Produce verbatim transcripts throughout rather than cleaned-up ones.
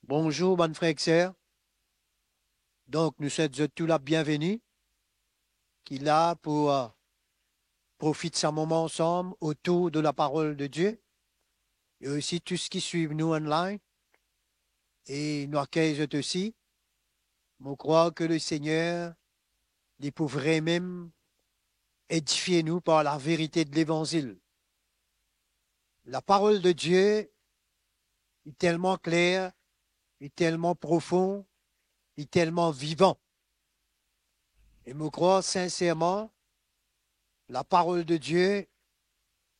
Bonzour bann frer ek ser. Donk, nou swet zot tou labienveni, ki la pou, eh, profit sa moman ansam otour de la parole de Dieu, e osi tou seki swiv nou online, e nou akey zot osi. Mo krwar ke Lesegner, li pou vremem edifie nou par laverite de Levanzil. La parole de Dieu, li telman kler, li telman profon, li telman vivan. E mo krwar sinserman, la parole de Dieu,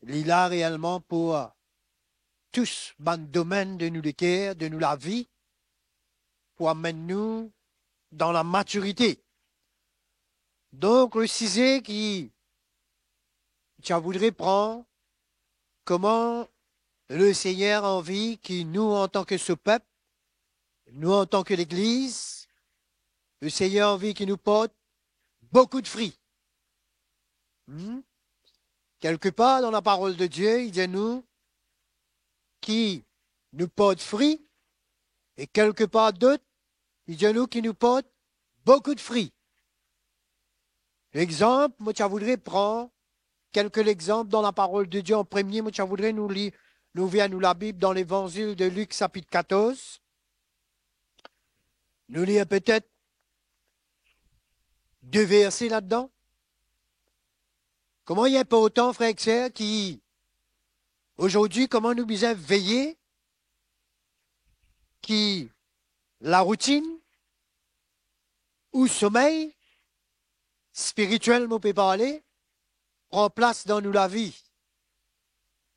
li la reelman pou, eh, tous bann domenn de nou leker, de nou lavi, pou amenn nou dan lamatirite. Donk, le size ki, ki a voudre pran, kouma Lesegner anvi ki nou, antan ki so pep, nou, antan ki legliz, Lesegner anvi ki nou port boukou de fri. Hmm? Kelkepar dan la parole de Dieu, li dir nou ki nou port fri, e kelkepar dot, li dir nou ki nou port boukou de fri. Lexanp, mo ti a voudre pran kelke lexanp dan la parole de Dieu. An premie, mo ti a voudre nou li, nou ouver nou Labib dan Levanzil de Lik, sapit katorz. Nou lir petet de verse ladan. Kouma li inportan, frer ek ser, ki azordi, kouma nou bizin veye ki laroutinn ou somey spiritiel, mo pe parle, pran plas dan nou lavi.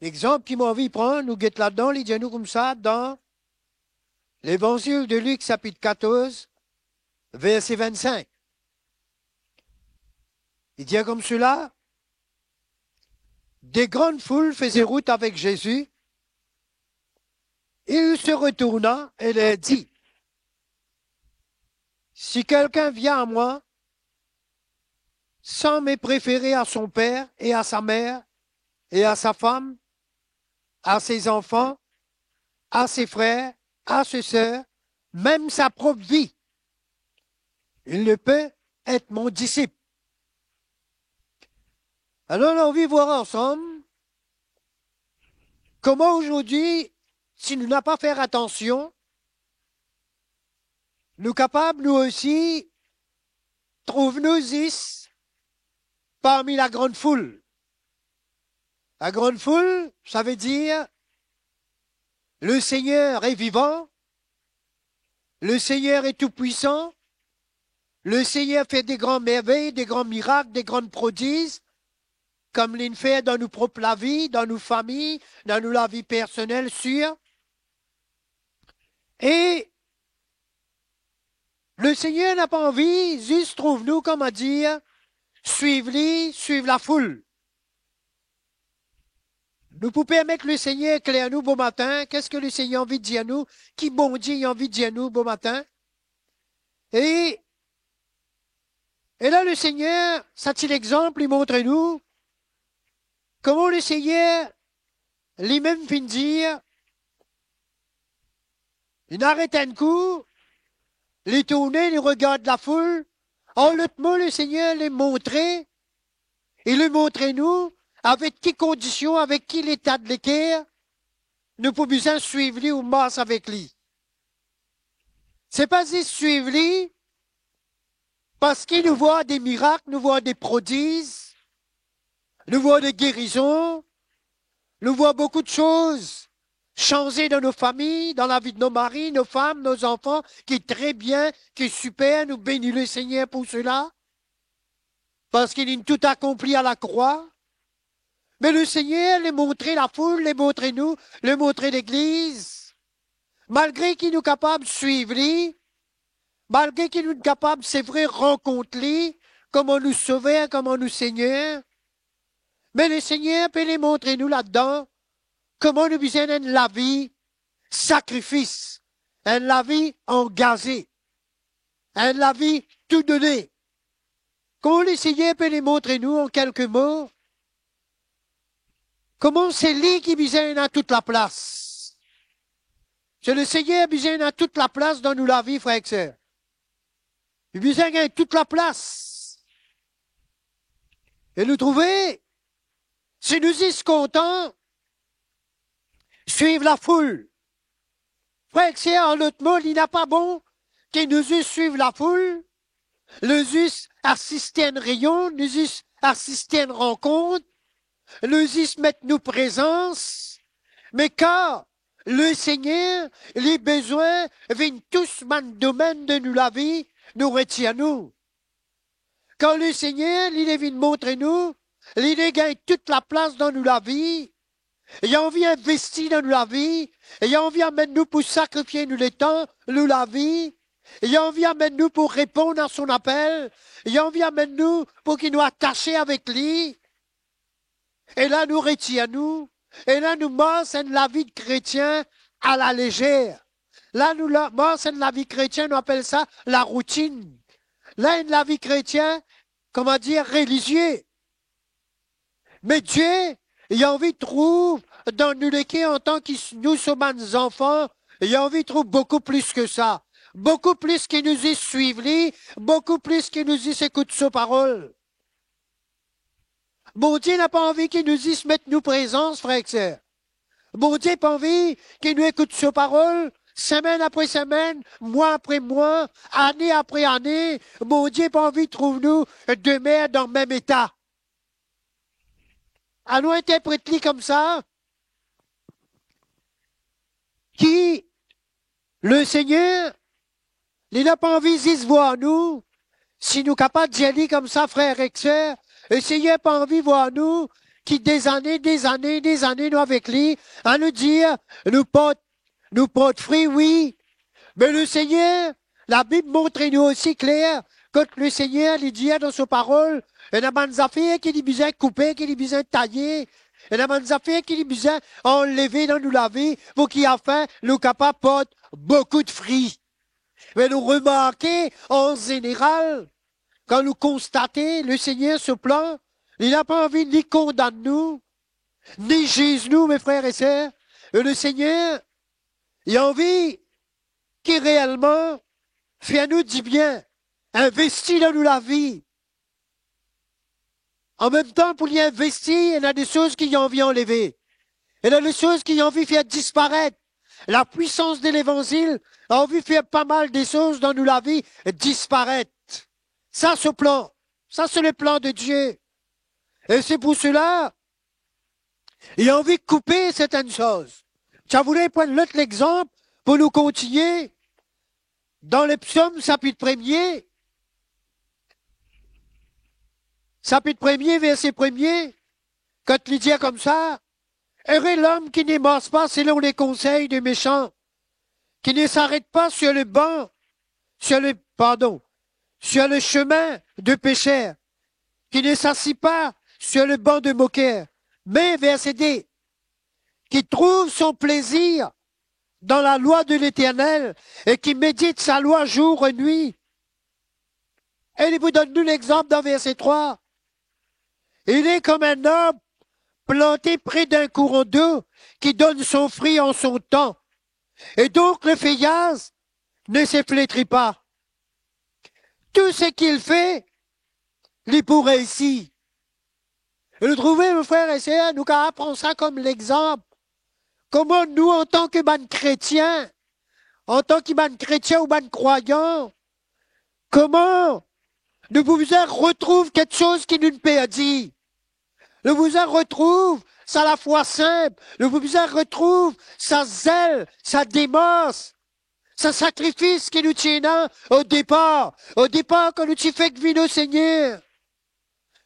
Lexanp ki mo anvi pran, nou get ladan, li dir nou koumsa dan Levanzil de Lik, sapit katorz, verse vinn-sink. Li dir koumsela, de grann foul faze rout avek Zezi, e li se retourna e ler dir, Si quelqu'un vient à moi sans me préférer à son père et à sa mère et à sa femme, à ses enfants, à ses frères, à ses sœurs, même sa propre vie, il ne peut être mon disciple. Alor, nou anvi vwar ansam kouma azordi, si nou napa fer atansion, nou kapav, nou osi, trouv nou zis parmi lagrann foul. Lagrann foul, savedir, Lesegner est vivant, Lesegner est tout-puissant, Lesegner fer de gran mervey, de gran mirak, de gran prodiz, kouma li fer dan nou prop lavi, dan nou fami, dan nou lavi personel, sir. E Lesegner napa anvi zis trouv nou, kouma dir, swiv li, swiv lafoul. Nou pou permet Lesegner ekler nou bomatin, ki Lesegner anvi dir nou, ki Bondie anvi dir nou bomatin. E, e la Lesegner, sa ti lexanp, li montre nou kouma Lesegner limem finn dir, li aret enn kou, li tourne, li regard lafoul. An lot mo, Lesegner li montre, e li montre nou avek ki kondision, avek ki leta de leker nou pou bizin swiv li ou mars avek li. Se pa zis swiv li parski nou vwar de mirak, nou vwar de prodiz, nou vwar de gerizon, nou vwar boukou de soz sanze dan nou fami, dan lavi de nou mari, nou fam, nou zanfan, ki tre bien, ki siper, nou beni Lesegner pou sela, parski linn tou akonpli a lakrwa. Me Lesegner li montre lafoul, li montre nou, li montre legliz, malgre ki nou kapav swiv li, malgre ki nou kapav, se vre, rankont li kouma nou Sover, kouma nou Segner, me Lesegner pe li montre nou ladan kouma nou bizin enn lavi sakrifis, enn lavi angaze, enn lavi tou done. Kouma Lesegner pe li montre nou, an kelke mo, kouma se li ki bizin ena tout laplas. Se Lesegner bizin ena tou laplas dan nou lavi, frer ek ser. Li bizin gagn tou laplas. E nou trouve, si nou zis kontan swiv lafoul, frer ek ser, an lot mo, li napa bon ki nou zis swiv lafoul, nou zis asiste enn reyinyon, nou zis asiste enn rankont, nou zis met nou prezans, me kan Lesegner, li bizin vinn tous bann domenn de nou lavi, nou retir nou. Kan Lesegner, li, li vinn montre nou, li, li gagn tou laplas dan nou lavi, li anvi investi dan nou lavi, li anvi amenn nou pou sakrifie nou letan, nou lavi, li anvi amenn nou pou reponn a son apel, li anvi amenn nou pou ki nou atase avek li. E la nou retir nou, e la nou mars enn lavi de kretien alalezer. La nou la, mars enn lavi kretien, nou apel sa laroutinn. La enn lavi kretien, kouma dir, relizie. Me Die, li anvi trouv dan nou leker antan ki s-, nou so bann zanfan, li anvi trouv boukou plis ki sa. Boukou plis ki nou zis swiv li, boukou plis ki nou zis ekout so parol. Bondie napa anvi ki nou zis met nou prezans, frer ek ser. Bondie pe anvi ki nou ekout so parol, semenn apre semenn, mwa apre mwa, ane apre ane. Bondie pe anvi trouv nou demer dan mem eta. Anou interpret li koumsa, ki Lesegner, li napa anvi zis vwar nou, si nou kapav dir li koumsa, frer ek ser, Lesegner pa anvi vwar nou ki dezane, dezane, dezane nou avek li, anou dir, nou port, nou port fri, wi, me Lesegner, Labib montre nou osi kler, kot Lesegner, li dir dan so parol, ena bann zafer ki li bizin koupe, ki li bizin taye, ena bann zafer ki li bizin anleve dan nou lavi, pou ki afin nou kapav port boukou de fri. Me nou remarke, an zeneral, kan nou konstate Lesegner so plan, li napa anvi ni kondann nou, ni ziz nou, me frer e ser, e Lesegner, li anvi ki reelman fer nou dibien, investi dan nou lavi. An mem tan, pou li investi, ena de soz ki li anvi anleve. Ena de soz ki li anvi fer disparet. Lapwisans de levanzil anvi fer pa mal de soz dan nou lavi disparet. Sa so plan. Sa se le plan de Die. E se pou sela, li anvi koupe sertenn soz. Ti a voule pran lot lexanp pou nou kontigne dan le Psom sapit premie, sapit premie, verse premie, kot li dir koumsa, Ere lom ki ne mars pa selon lekonsey de mesan, ki ne saret pa sur le ban, sur le, pardon, sur le chemin de peser, ki ne s'assit pas sur le banc de moqueurs, me, verse de, ki trouv son plezir dan lalwa de Leternel e ki medit sa lwa zour e nwi. E li pou donn nou lexanp dan verse trwa. Il est comme un arbre planté près d'un courant d'eau qui donne son fruit en son temps. Et donc le feuillage ne se flétrit pas. Tout ce qu'il fait, li pou reisi. E nou trouve, mo frer e ser, nou kapav pran sa kom lexanp. Kouma nou, antan ki bann kretien, antan ki bann kretien ou bann krwayan, kouma nou pou bizin retrouv kiksoz ki nou'nn perdi. Nou pou bizin retrouv sa lafwa sinp, nou pou bizin retrouv sa zel, sa demars, sa sakrifis ki nou ti ena o depar, o depar kan nou ti fek vinn o Segner.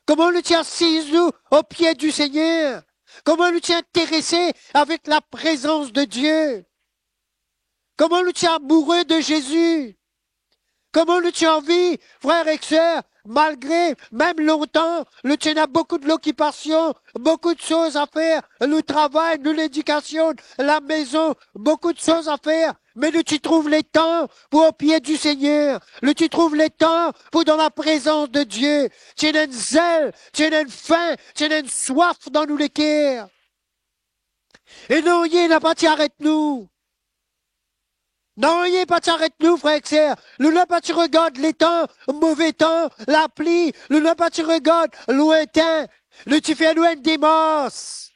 Kouma nou ti asiz nou o pie di Segner, kouma nou ti interese avek laprezans de Die, kouma nou ti amoure de Zezi, kouma nou ti anvi, frer ek ser, malgre mem lontan nou ti ena boukou de lokipasion, boukou de soz a fer, nou travay, nou ledikasion, lamezon, boukou de soz a fer, me nou ti trouv letan pou o pie di Segner, nou ti trouv letan pou dan laprezans de Die. Ti ena enn zel, ti ena enn fin, ti ena enn swaf dan nou leker. E nanye napa ti aret nou. Nanye pa ti aret nou, frer ek ser. Nou la pa ti regard letan, move tan, lapli. Nou la pa ti regard lwintin. Nou ti fer nou enn demars.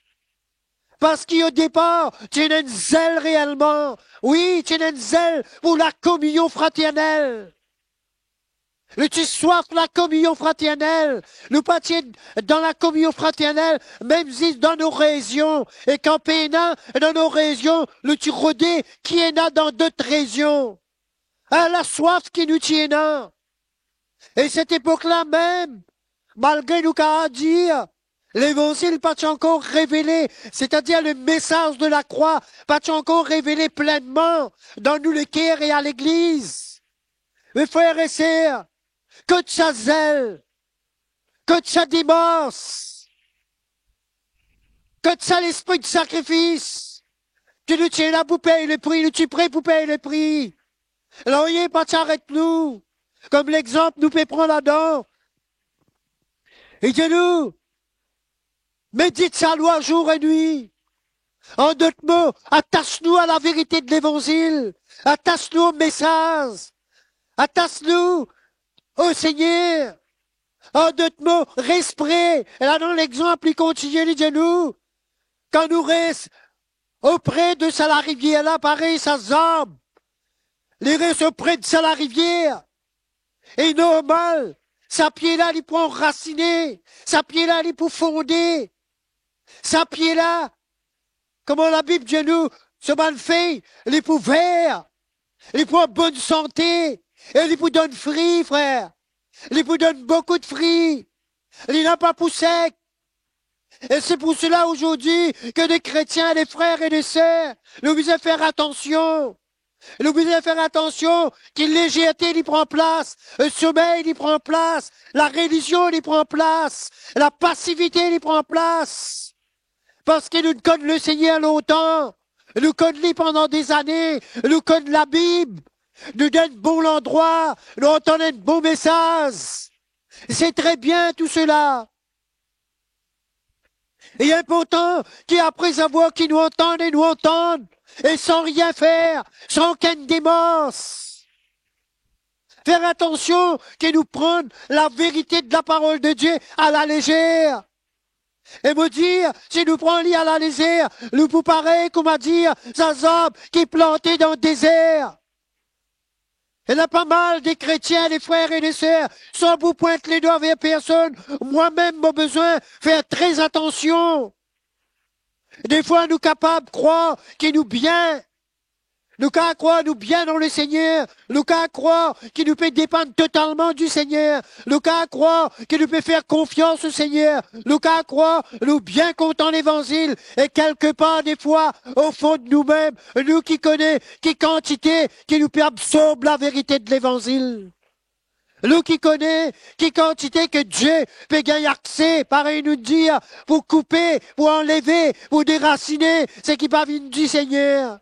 Parski o depar, ti ena enn zel reelman. Wi, ti ena enn zel pou lakominion fraternel. Nou ti swaf lakominion fraternel. Nou pa ti dan lakominion fraternel, mem zis dan nou rezion. E kan pena dan nou rezion, nou ti rode ki ena dan dot rezion. Ala swaf ki nou ti ena. E set epok la mem, malgre nou kapav dir, Levanzil pa ti ankor revele, setadir lemesaz de lakrwa pa ti ankor revele plennman dan nou leker e a legliz. Me frer e ser, kot sa zel? Kot sa demars? Kot sa lespri de sakrifis? Ki nou ti ena pou pey lepri, nou ti pre pou pey lepri. Nanye pa ti aret nou. Kom lexanp nou pe pran ladan, li dir nou, medit sa lwa zour e nwi. An dot mo, atas nou a laverite de Levanzil, atas nou o mesaz, atas nou o Segner. An dot mo, res pre. E la dan lexanp, li kontigne, li dir nou, kan nou res opre de sa larivier la, parey sa zab, li res opre de sa larivier. E normal, sa pie la, li pou anrasine, sa pie la, li pou fonde. Sa pie la, kouma Labib dir nou, so bann fey, li pou ver, li pou an bonn sante, e li pou donn fri, frer. Li pou donn boukou de fri. Li napa pou sek. E se pou sela azordi ke de kretien, de frer e de ser, nou bizin fer atansion. Nou bizin fer atansion ki lezerte li pran plas, somey li pran plas, larelizion li pran plas, lapasivite li pran plas. Parski nou konn Lesegner lontan, nou konn li pandan dezane, nou konn Labib, nou dan enn bon landrwa, nou antann enn bon mesaz. Se tre bien tou sela. E inportan ki apre savwar ki nou antann e nou antann, e san rien fer, san okenn demars, fer atansion ki nou pran laverite de laparol de Die a lalezer. E mo dir, si nou pran li a lalezer, nou pou parey, kouma dir, sa zab ki plante dan dezer. Ena pa mal de kretien, de frer e de ser, san pou pwint ledwa ver personn, mwa mem mo bizin fer tre atansion. Defwa nou kapav krwar ki nou bien. Nou kapav krwar nou bien dan Lesegner. Nou kapav krwar ki nou pe depann totalman di Segner. Nou kapav krwar ki nou pe fer konfians o Segner. Nou kapav krwar nou bien kontan Levanzil. E kelkepar, defwa, o fon de noumem, nou ki kone ki kantite ki nou pe absorb laverite de Levanzil. Nou ki kone ki kantite ki Die pe gagn akse, parey nou dir, pou koupe, pou anleve, pou derasine seki pa vinn di Segner.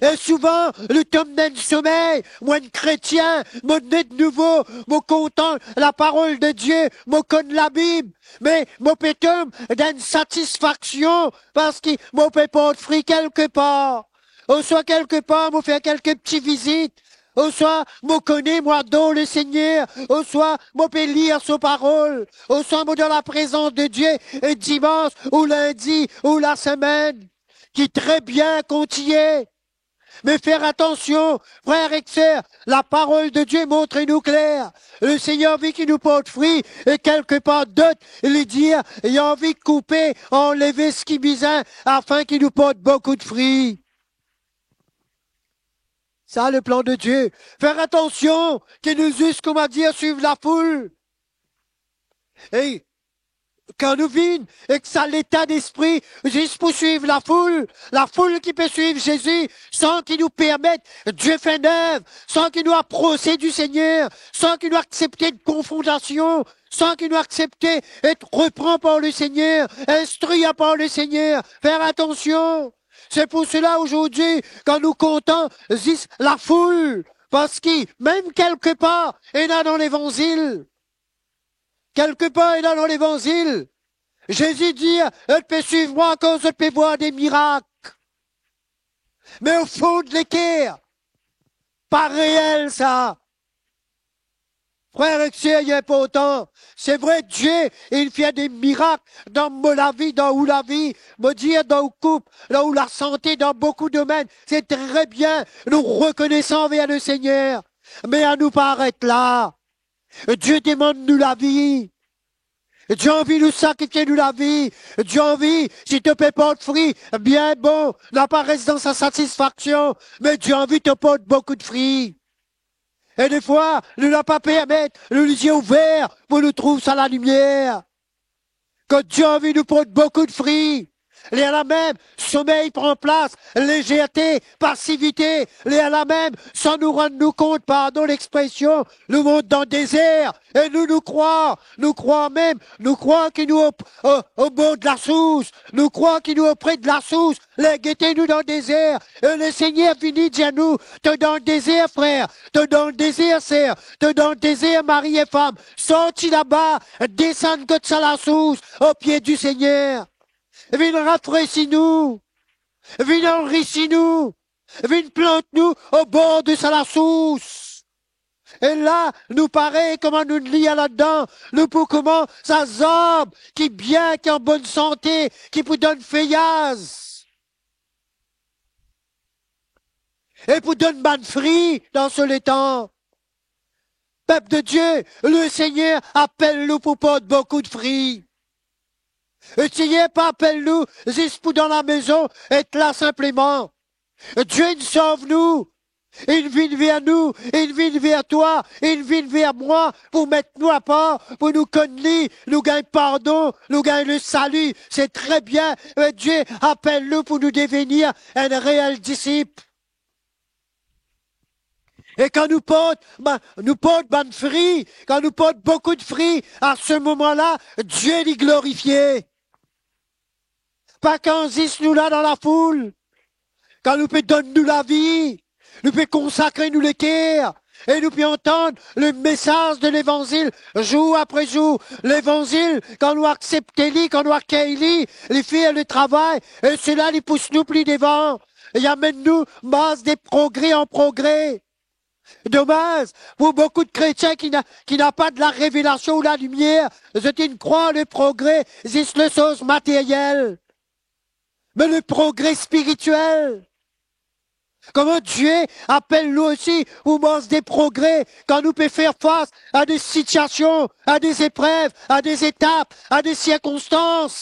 E souvan, nou tom dan enn somey, mo enn kretien, mo ne de nouvo, mo kontan laparol de Die, mo konn Labib, me mo pe tom dan enn satisfaksion, parski mo pe port fri kelkepar. Oswa kelkepar, mo fer kelke pti vizit. Oswa mo kone, mo ador Lesegner. Oswa mo pe lir so parol. Oswa mo dan laprezans de Die, e dimans ou lindi ou lasemenn. Ki tre bien kontigne. Me fer atansion, frer ek ser, laparol de Die montre nou kler. Lesegner anvi ki nou port fri, e kelkepar dot, li dir, li anvi koupe, anleve seki bizin, afin ki nou port boukou de fri. Sa leplan de Die. Fer atansion ki nou zis, kouma dir, swiv lafoul. E kan nou vinn ek sa leta despri, zis pou swiv lafoul, lafoul ki pe swiv Zezi, san ki nou permet Die fer nev, san ki nou aprose di Segner, san ki nou aksepte enn konfrontasion, san ki nou aksepte et repran par Lesegner, instri par Lesegner, fer atansion. Se pou sela azordi, kan nou kontan zis lafoul, parski mem kelkepar ena dan Levanzil, kelkepar ena dan Levanzil, Zezi dir, zot pe swiv mwa akoz zot pe vwar de mirak. Me o fon de leker, pa reel sa. Frer ek ser, li inportan. Se vre, Die, li fer de mirak dan mo lavi, dan ou lavi, mo dir dan ou koup, dan ou lasante, dan boukou domenn. Se tre bien, nou rekonesan anver Lesegner. Me anou pa aret la. Die demann nou lavi. Die anvi nou sakrifie nou lavi. Die anvi, si to pe port fri, bien bon, napa res dan sa satisfaksion, me Die anvi to port boukou de fri. E defwa, nou napa permet nou lizie ouver pou nou trouv sa lalimier. Kot Die anvi nou port boukou de fri. Lerla mem, somey pran plas, lezerte, pasivite. Lerla mem, san nou rann nou kont, pardon lexpresion, nou mont dan dezer. E nou, nou krwar, nou krwar mem, nou krwar ki nou o, o, o bor de lasours. Nou krwar ki nou opre de lasours. Ler gete nou dan dezer. E Lesegner vini dir nou, to dan dezer, frer, to dan dezer, ser, to dan dezer, mari e fam. Sorti laba, desann kot sa lasours, o pie di Segner. Vinn rafresi nou, vinn anrisi nou, vinn plant nou o bor de sa lasours. E la, nou parey kouma nou lir ladan, nou pou kouma sa zarb ki bien, ki an bonn sante, ki pou donn feyaz e pou donn bann fri dan so letan. Pep de Die, Lesegner apel nou pou port boukou de fri. Lesegner pa apel nou zis pou dan lamezon et la sinpleman. Die inn sov nou, inn vinn ver nou, inn vinn ver twa, inn vinn ver mwa, pou met nou apar, pou nou konn li, nou gagn pardon, nou gagn lesali. Se tre bien, me Die apel nou pou nou devenir enn reel disip. E kan nou port, ba, nou port bann fri, kan nou port boukou de fri, a se moman la, Die li glorifie. Pa kan zis nou la dan lafoul, kan nou pe donn nou lavi, nou pe konsakre nou leker, e nou pe antann lemesaz de Levanzil zour apre zour. Levanzil, kan nou aksepte li, kan nou akey li, li fer letravay, e sela li pous nou pli devan, li amenn nou mars de progre an progre. Domaz pou boukou de kretien ki na, ki napa de larevelasion ou lalimier, zot inn krwar leprogre zis lesoz materyel. Me leprogre spiritiel. Kouma Die apel nou osi pou mars de progre, kan nou pe fer fas a de sitiasion, a de zeprev, a de zetap, a de sirkonstans.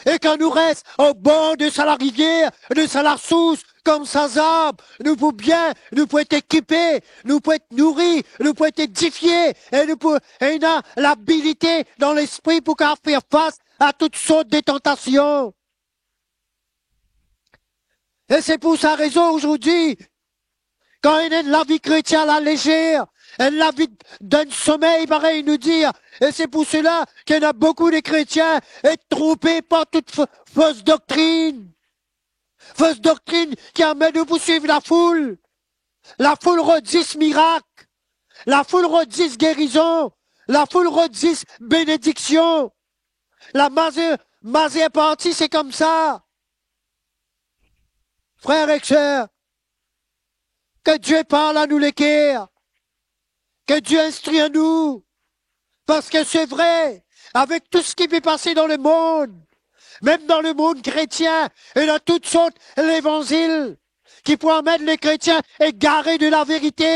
E kan nou res o bor de sa larivier, de sa lasours, kouma sa zarb, nou pou bien, nou pou et ekipe, nou pou et nouri, nou pou et edifie, e nou pou ena labilite dan lespri pou kapav fer fas a tout sort de tantasion. E se pou sa rezon, ozordi, kan ena enn lavi kretien lalezer, enn lavi dan somey, parey nou dir, e se pou sela ki ena boukou de kretien et tronpe par tout fo-, fos doktrinn. Fos doktrinn ki amenn nou pou swiv lafoul. Lafoul rod zis mirak. Lafoul rod zis gerizon. Lafoul rod zis benediksion. Lamazer, mazer parti se koumsa. Frer ek ser, ke Die parl a nou leker, ke Die instrir nou, parski se vre, avek tou seki pe pase dan lemond, mem dan lemond kretien, ena tou sort levanzil ki pou amenn lekretien egare de laverite,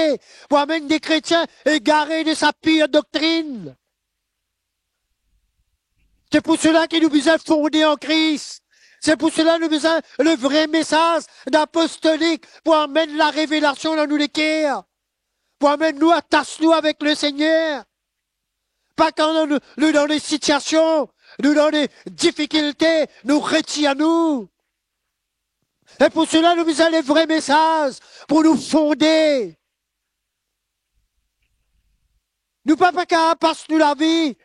pou amenn lekretien egare de sa pir doktrinn. Se pou sela ki nou bizin fonde an Kris. Se pou sela nou bizin le vre mesaz apostolik pou amenn larevelasion dan nou leker, pou amenn nou atas nou avek Lesegner. Pa kan nou, nou dan de sitiasion, nou dan de difikilte, nou retir nou. E pou sela nou bizin le vre mesaz pou nou fonde. Nou pa, pa kapav pas nou lavi.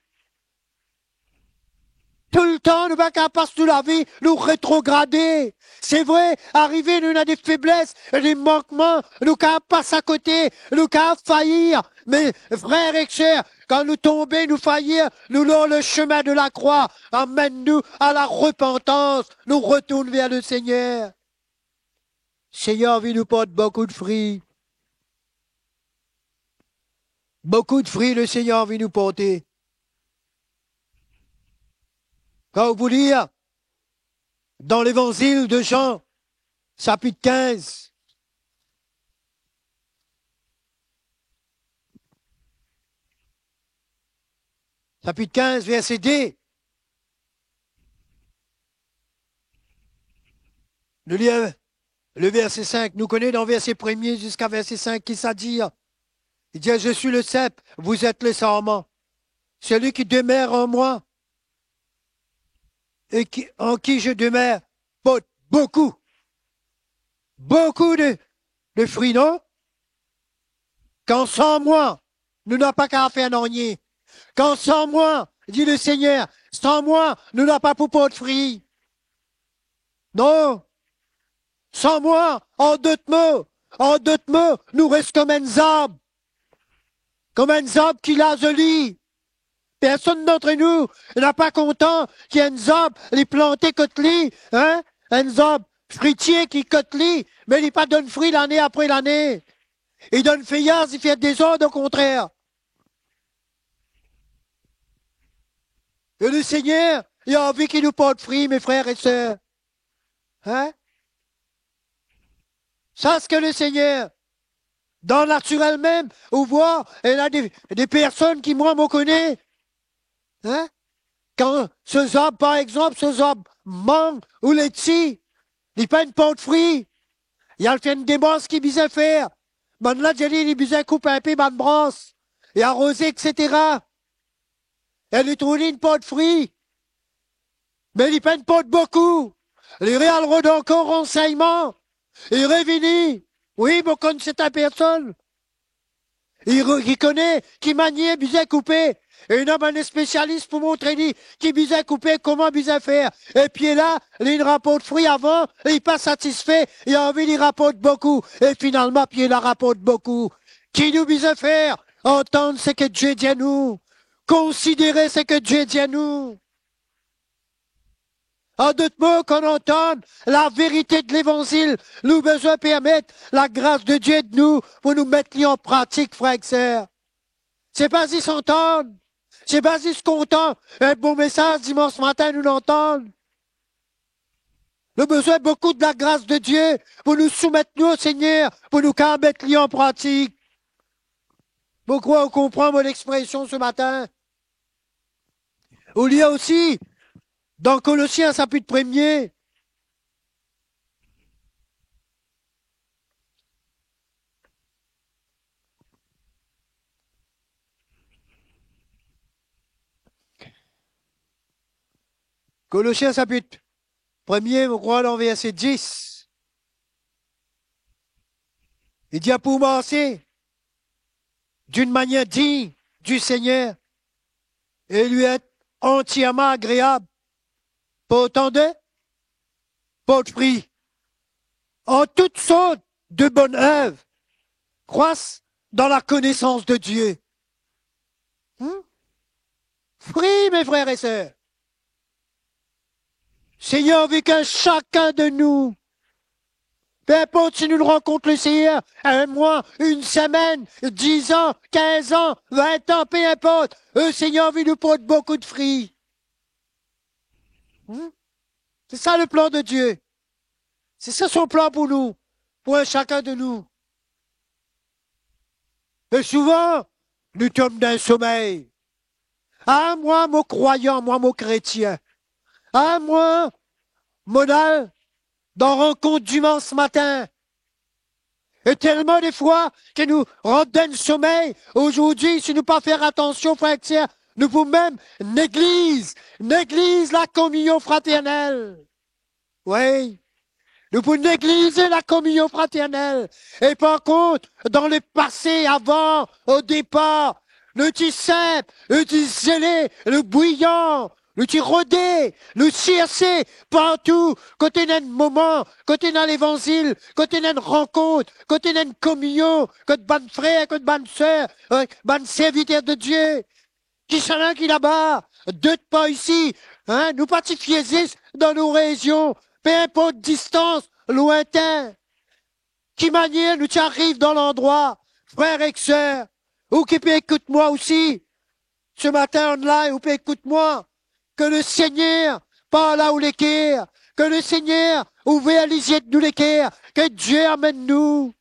Toultan nou pa kapav pas nou lavi, nou retrograde. Se vre, arive nou ena de febles, de mankman, nou kapav pas akote, nou kapav fayir. Me frer ek ser, kan nou tonbe, nou fayir, nou lor le semin de lakrwa, amenn nou a larepantans, nou retourn ver Lesegner. Seigneur anvi nou port boukou de fri. Boukou de fri Lesegner anvi nou porte. Kan ou pou lir dan Levanzil de Zan, sapit kinz, sapit kinz, verse de, nou lir le verse sink. Nou kone dan verse premie ziska verse sink ki sa dir. Li dir, "Je suis le cep, vous êtes les sarments. Celui qui demeure en moi et qui, en qui je demeure, porte beaucoup." Boukou de, de fri, non? Kan san mwa, nou napa kapav fer nanye. Kan san mwa, dir Lesegner, san mwa, nou napa pou port fri. Non. San mwa, an dot mo, an dot mo, nou res kouma enn zab. Kouma enn zab ki la zoli. Personn dantre nou napa kontan ki enn zab, li plante kot li, hein? Enn zab fritie ki kot li, me li pa donn fri lane apre lane. Li donn feyaz, li fer dezord, okontrer. E Lesegner, li anvi ki nou port fri, me frer e ser. Hein? Sa, se ki Lesegner, dan natirel mem, ou vwar, ena de, de personn ki mwa, mo kone, hein? Kan so zab, par exanp, so zab mang ou letsi, li pa'nn port fri, li al fer enn demars ki bizin fer. Bannla dir li, li bizin koup inpe bann brans, e aroze, et cetera. E li trouv li inn port fri, me li pa'nn port boukou. Li re al rod ankor ransegnman. Li revini. Wi, mo konn sete personn. Li re-, li kone ki manier bizin koupe. E ena bann spesialis pou montre li ki bizin koupe, kouma bizin fer. E pie la, li inn raport fri avan, li pa satisfe, li anvi li raport boukou. E finalman, pie la raport boukou. Ki nou bizin fer? Antann seki Die dir nou. Konsidere seki Die dir nou. An dot mo, kan nou antann laverite de Levanzil, nou bizin permet lagras de Die ed nou pou nou met li an pratik, frer ek ser. Se pa zis antann, se pa zis kontan enn bon mesaz dimans matin nou antann. Nou bizin boukou de lagras de Die pou nou soumet nou o Segner, pou nou kapav met li an pratik. Mo krwar ou konpran mo lexpresion se matin. Ou lir osi dan Kolosien sapit premie. Kolosien sapit premie, mo krwar dan verse dis. Li dir pou marse d'une manière digne du Seigneur et lui être entièrement agréable, portant de, port fri, en toutes sortes de bonnes œuvres, croisse dans la connaissance de Dieu. Hmm? Fri, mes frères et sœurs. Segner anvi ki sakenn de nou, pe inport si nou rankont Lesegner enn mwa, enn semenn, diz an, kinz an, vin an, pe inport, Lesegner anvi nou port boukou de fri. Hmm? Se sa leplan de Die. Se sa so plan pou nou, pou enn sakenn de nou. E souvan, nou tom dan somey. Ah, mwa, mo krwayan, mwa, mo kretien. Ah, mwa, mo al dan rankont dimans matin. E telman de fwa ki nou rant dan somey, azordi, si nou pa fer atansion, frer ek ser, nou pou mem negliz, negliz lakominion fraternel. Wi. Nou pou negliz lakominion fraternel. E par kont, dan lepase, avan, o depar, nou ti sinp, nou ti zele, nou bwiyan, nou ti rode, nou sirse partou, kot ena enn moman, kot ena levanzil, kot ena enn rankont, kot ena enn kominion, kot bann frer, kot bann ser, eh, bann serviter de Die. Kisannla ki laba, dot par isi, hein, nou pa ti fie zis dan nou rezion, pe inport distans lwintin. Ki manier nou ti ariv dan landrwa, frer ek ser, ou ki pe ekout mwa osi, ce matin online, ou pe ekout mwa, ke Lesegner parl a ou leker, ke Lesegner ouver lizie nou leker, ke Die amenn nou.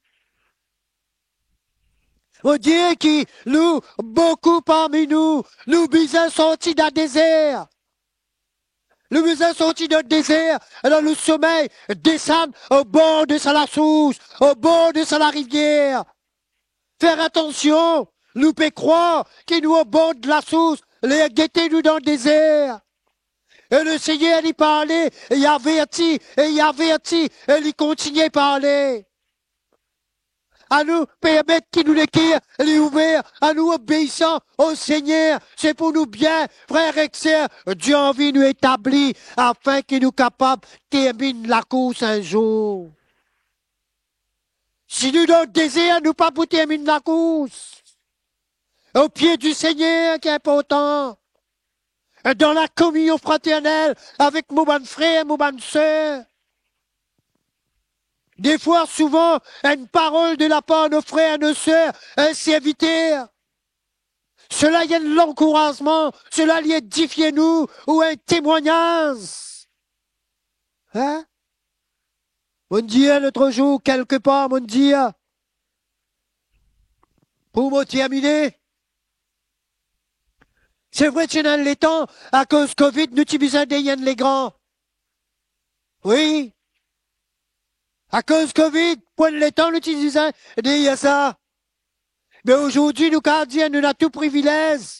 Mo dir ki nou, boukou parmi nou, nou bizin sorti dan dezer. Nou bizin sorti dan dezer, dan nou somey, desann o bor de sa lasours, o bor de sa larivier. Fer atansion, nou pe krwar ki nou o bor de lasours, ler gete nou dan dezer. E Lesegner li parle, e li averti, e li averti, e li kontigne parle. Anou permet ki nou leker li ouver, anou obeisan o Segner, se pou nou bien, frer ek ser, Die anvi nou etabli, afin ki nou kapav terminn lakours enn zour. Si nou dan dezer, nou pa pou terminn lakours. O pie di Segner ki inportan. Dan la kominion fraternel avek mo bann frer, mo bann ser. Defwa, souvan, enn parol de lapar nou frer, nou ser, enn serviter. Sela li enn lankourazman, sela li edifie nou, ou enn temwagnaz. Hein? Mo dir lot zour, kelkepar, mo dir, pou mo termine, se vre, ti ena letan, akoz Covid, nou ti bizin deir enn legran. Wi. Akoz Covid, pou enn letan, nou ti bizin deir sa. Me azordi, nou kapav dir, nou ena tou privilez,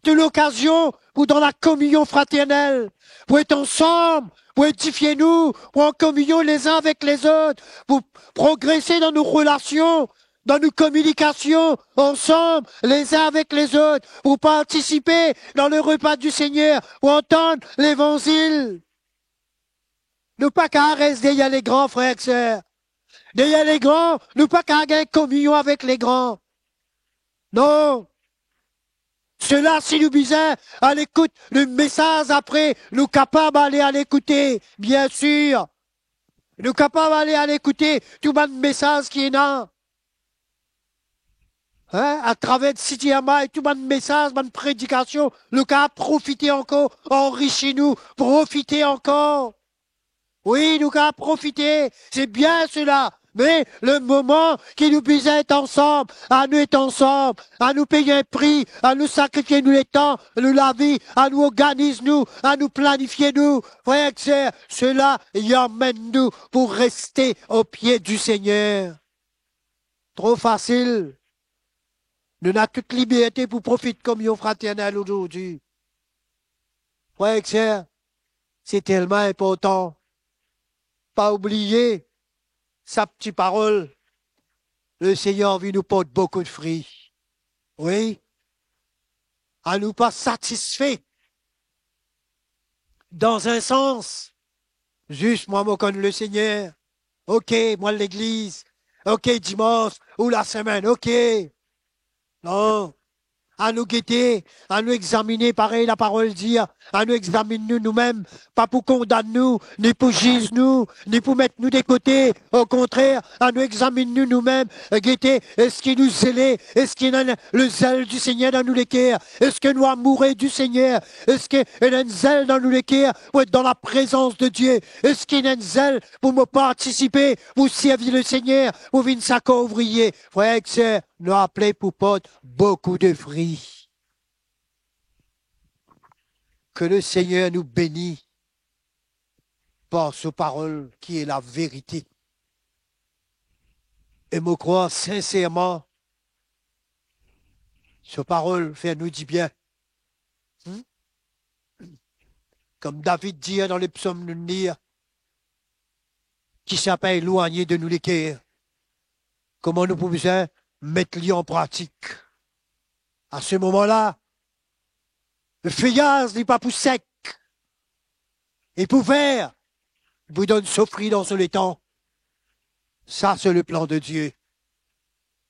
tou lokazion pou dan la kominion fraternel, pou et ansam, pou edifie nou, pou an kominion lezin avek lezot, pou progrese dan nou relasion, dan nou kominikasion ansam, lezin avek lezot, pou partisipe dan le repa di Segner, pou antann levanzil. Nou pa kapav res deryer legran, frer ek ser. Deryer legran, nou pa kapav gagn kominion avek legran. Non. Sela, si nou bizin al ekout le mesaz apre, nou kapav ale, al ekoute, biensir. Nou kapav ale, al ekoute tou bann mesaz ki ena. Hein, atraver C T M I, tou bann mesaz, bann predikasion, nou kapav profite ankor, anrisi nou, profite ankor. Wi, nou kapav profite, se bien sela. Me le moman ki nou bizin et ansam, anou et ansam, anou pey enn pri, anou sakrifie nou letan, nou lavi, anou organiz nou, anou planifie nou. Frer ek ser, sela li amenn nou pou reste o pie di Segner. Tro fasil. Nou ena tout liberte pou profit kominion fraternel azordi. Frer ek ser, se telman inportan. Pa oubliye sa pti parol, Lesegner anvi nou port boukou de fri. Wi. Anou pa satisfe. Dan enn sans, zis mwa mo konn Lesegner. Ok, mo al legliz. Ok, dimans ou lasemenn. Ok. Non. Anou gete, anou examine, parey laparol dir, anou examinn nou noumem, pa pou kondann nou, ni pou ziz nou, ni pou met nou de kote. Okontrer, anou examinn nou noumem, gete, eski nou zele, eski ena lezel di Segner dan nou leker, eski nou amoure di Segner, eski ena enn zel dan nou leker pou et dan laprezans de Die, eski ena enn zel pou mo partisipe, pou servi Lesegner, pou vinn sa kor ouvrie. Frer ek ser, nou apele pou port boukou de fri. Ke Lesegner nou beni par so parol ki e laverite. E mo krwar sinserman, so parol fer nou dibien. Hmm? Kouma David dir dan lepsom nou lir, ki sa pa elwagne de nou leker, kouma nou pou bizin met li an pratik. A se moman la, lefeyaz li pa pou sek, li pou ver, li pou donn so fri dan so letan. Sa se leplan de Die.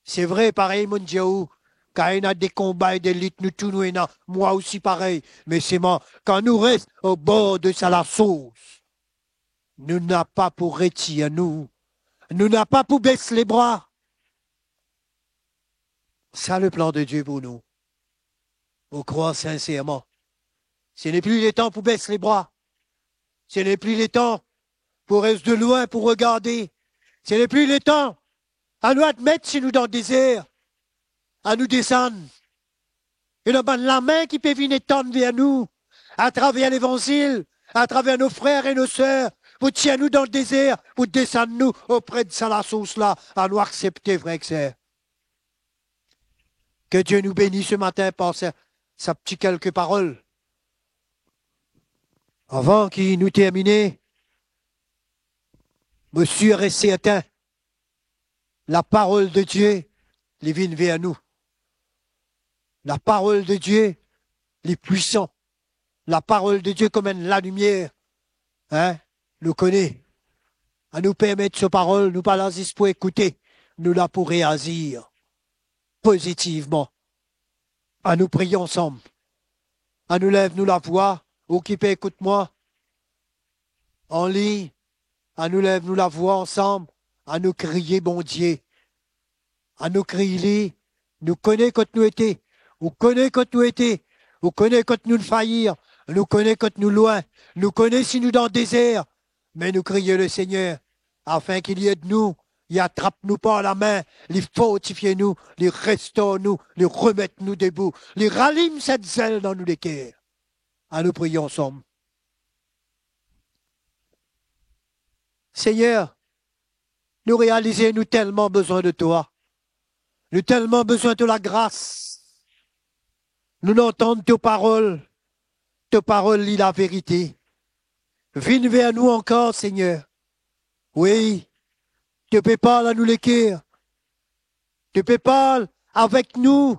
Se vre, parey mo'nn dir ou, kan ena de konba e de lit, nou tou nou ena, mwa osi parey. Me selman, kan nou res obor de sa lasours, nou napa pou retir nou Nou napa pou bes lebra. Sa leplan de Die pou nou. Mo krwar sinserman, se nepli letan pou bes lebra. Se nepli letan pou res de lwin pou regarde. Se nepli letan. Anou admet si nou dan dezer. Anou desann. Ena bann lame ki pe vinn etann ver nou, atraver Levanzil, atraver nou frer e nou ser, pou tir nou dan dezer, pou desann nou opre de sa lasours la. Anou aksepte, frer ek ser. Ke Die nou beni se matin par sa, sa ti kelke parol. Avan ki nou termine, mo sir e sertin, laparol de Die, li vinn ver nou. Laparol de Die, li pwisan. Laparol de Die kom enn lalimier. Hein? Nou kone. Anou permet so parol, nou pa la zis pou ekoute, nou la pou reazir pozitivman. Anou priye ansam. Anou lev nou lavwa, ou ki pe ekout mwa, an lign, anou lev nou lavwa ansam, anou kriye Bondie. Anou kriy li, nou kone kot nou ete, ou kone kot nou ete, ou kone kot nou fayir, nou kone kot nou lwin, nou kone si nou dan dezer, me nou kriye Lesegner, afin ki li ed nou, li atrap nou par lame, li fortifie nou, li restor nou, li remet nou debou, li ralim set zel dan nou leker. Anou priye ansam. Segner, nou realize nou telman bezwin de twa. Nou telman bezwin to lagras. Nou'nn antann to parol. To parol li laverite. Vinn ver nou ankor, Segner. Wi, to pe parl a nou leker. To pe parl avek nou.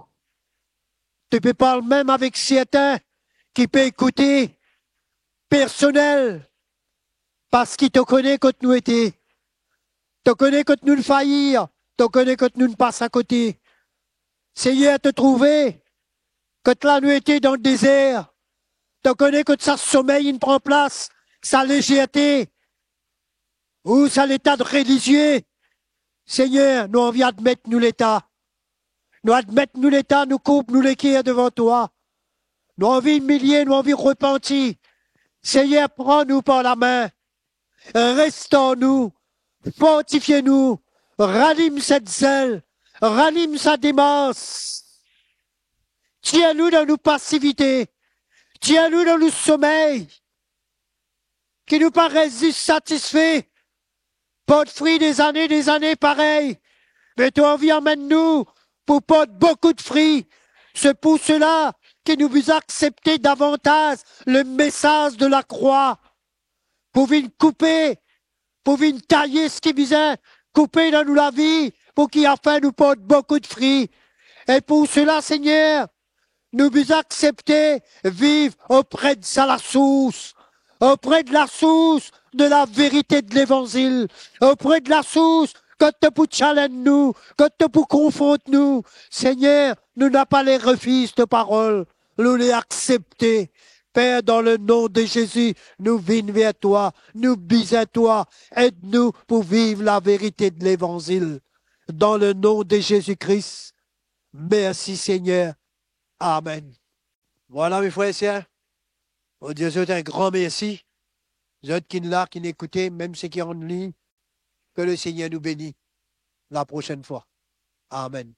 To pe parl mem avek sertin ki pe ekoute, personel, parski to kone kot nou ete. To kone kot nou fayir, to kone kot nou pas akote. Segner, to trouve kot la nou ete dan dezer. To kone kot sa somey inn pran plas, sa lezerte, ou sa leta de relizie. Segner, nou anvi admet nou leta. Nou admet nou leta, nou kourb nou leker devan twa. Nou anvi imilie, nou anvi repanti. Segner, pran nou par lame. Restor nou, fortifie nou, ralim set zel, ralim sa demars. Tir nou dan nou pasivite, tir nou dan nou somey, ki nou pa res zis satisfe port fri dezane, dezane parey, me to anvi amenn nou pou port boukou de fri. Se pou sela ki nou bizin aksepte davantaz le mesaz de lakrwa, pou vinn koupe, pou vinn taye seki bizin koupe dan nou lavi, pou ki afin nou port boukou de fri. E pou sela, Segner, nou bizin aksepte viv opre de sa lasours, opre de lasours de laverite de Levanzil, opre de lasours kot to pou challenge nou, kot to pou konfront nou. Segner, nou napa le refiz to parol, nou le aksepte. Per, dan le nom de Zezi, nou vinn ver twa, nou bizin twa, ed nou pou viv laverite de Levanzil. Dan le nom de Zezi Kris, mersi Segner. Amen. Vwala, me frer e ser, mo dir zot enn gran mersi, zot ki'nn la, ki'nn ekoute, mem seki an lign, ke Lesegner nou beni. La prosenn fwa. Amen.